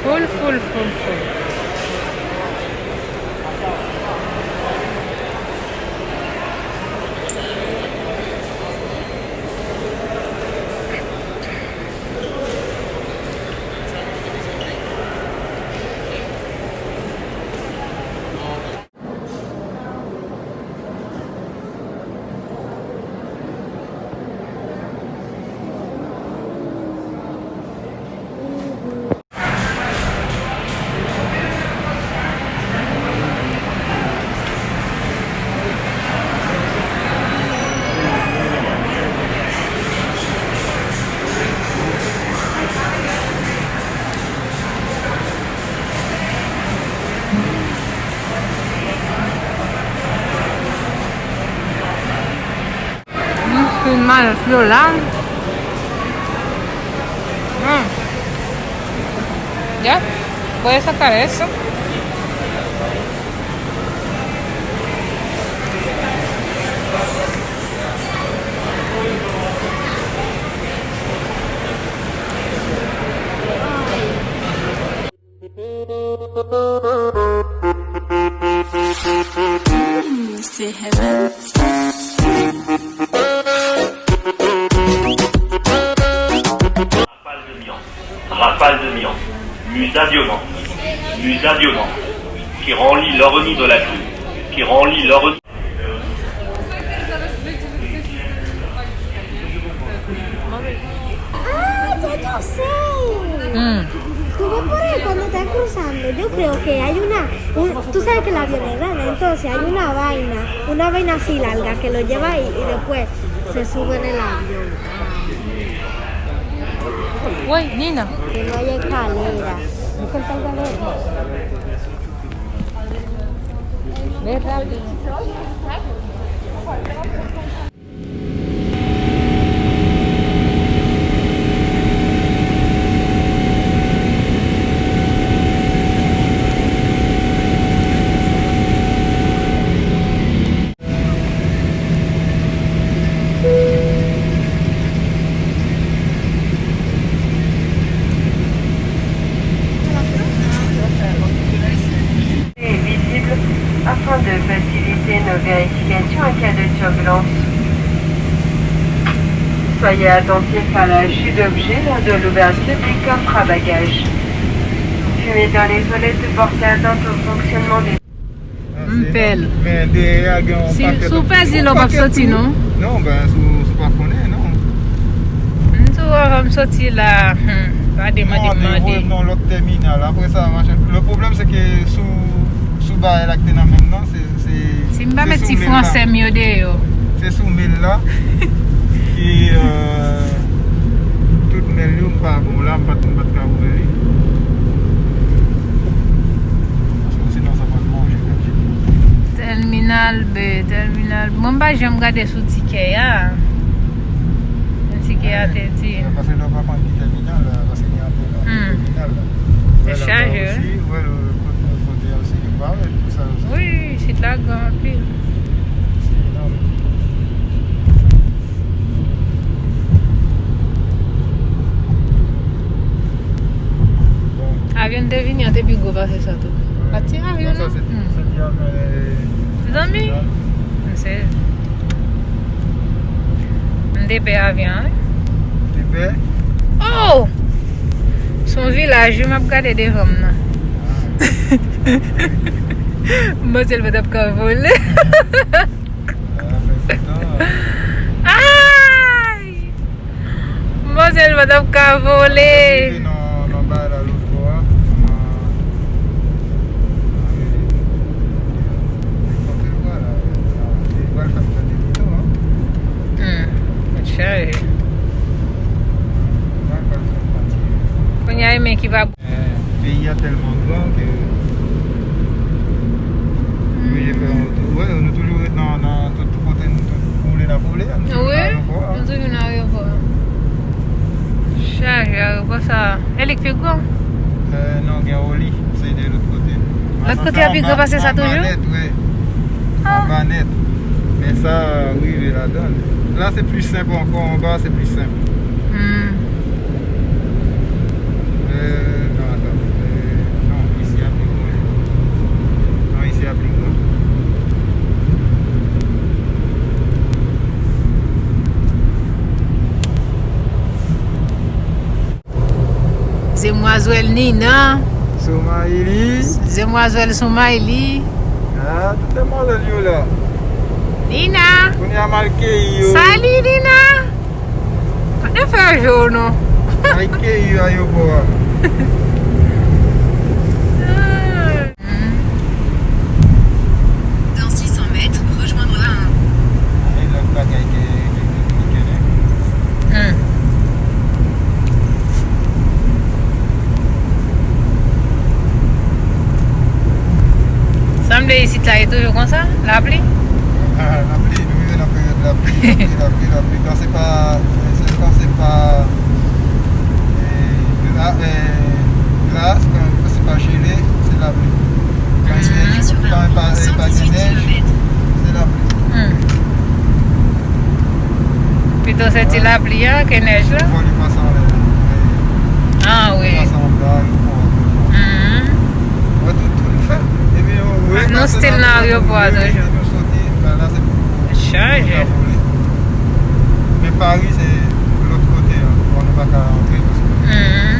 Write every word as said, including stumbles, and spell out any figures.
Full, full, full, full. Hmm, pi mal yo la. Hmm. Ya, voy a sacar eso. Rafale de miant, rafale de miant, musa violente, musa violente, qui rend l'île l'ornie de la crue, qui rend l'île l'ornie. Ah, ya yo sé. Hmm. Tú ves por ahí cuando estás cruzando. Yo creo que hay una, un- tú sabes que el avión es grande, entonces hay una vaina, una vaina así larga que lo lleva ahí y después se sube en el avión. Uy, Nina. Que no hay escalera. Busca el cargador. Ve rápido. Est visible afin de faciliter nos vérifications en cas de turbulence. Soyez attentifs à la chute d'objets lors de l'ouverture du coffre à bagages. Fumée dans les toilettes peut porter atteinte au fonctionnement des M pè l. Men dèyè a gen yon pakèt. Si w pèdi la, w p ap soti, non? Non, ben, si w, si w pa konnen, non. M di w, avan m soti la, hmm, pa demande m mande. Non, voye m nan lòt tèminal. Apre sa, machin. Le problème, c'est que sou, sou bagay la ki te nan men m nan, se, se, si m pa met ti fransè m yo deyò. Se sou men l la. Ki, euh, tout men l yo, m pa bon la, m pa t, m pa t ka ouvè li. Paske sinon sa pral manje kantite. Tèminal B, tèminal B. Mwen m pa janm gade sou tikè a. Men tikè a te di. Paske lè w pa konn ki tèminal, paske gen anpil, anpil tèminal la. Se chaje, wi. Wè, lè w kote, kote a osi, li parèt pou sa osi. Wi, sit la gran anpil. Se enòm. Bon. Avyon te vini an te pi gwo pase sa tou. Wi. Pa ti avyon non. Non, sa se, hmm, se ti avyon, eh, zanmi, nasyonal. M se, m te pè avyon an, wi. Te pè? Oh! Se yon vilaj, wi, m ap gade devan m nan. Ah. M panse l pa t ap ka vole. Ay! M panse l pa t ap ka vole. Rive nan, nan bay la lòt bò a. Hmm, mwen chaje. Kounye a, e men ki va Men peyi a tèlman gran ke oblije fè yon tou. Wè, nou toujou ret nan, nan tout kote nou tou, pou nou vle nan pole a, nou toujou nan ayewopò a. Wi, nou toujou nan ayewopò a. Chaje ayewopò sa. E li k pi gwo? Eh, non, gen Orly, se de lòt kote. Lòt kote a pi gwo pase sa toujou? Anba nèt, wi. Ah. Anba nèt. Men sa rive ladan l. La, se pli senp ankò, anba, se pli senp. Hmm. Demwazèl Nina. Soumayli. Demwazèl Soumayli. Ah, tout demwazèl yo la. Nina. Kounye a m al keyi yo. Salut, Nina. Kote fè je w non? M al keyi yo ayewopò a. Dans six cents mètres, rejoindre A un. Ay, lòt bagay ke, ke, ke, ke, ke, Hmm. Sanble isit la e toujou konsa? Lapli? Ah, lapli, nou rive nan peryòd lapli, lapli, lapli, lapli. Kan se pa, se, kan se pa, eh, gla-, eh, glas, kan, kan se pa jele, se lapli. Kan e nèj, kan e pa, e pa gen nèj, se lapli. Hmm. Pito se ti lapli a ke nèj la? Vòl yo pase anlè. Ah wi. Pase anba, yo pran. Mhm. Wè tout, tout nou fè. Epi nou, nou still nan ayewopò a toujou. Nou soti, ben la se pou, chanje. Pou ta vole. Men Pari se lòt kote a. Bon, nou pa ka antre paske Mhm.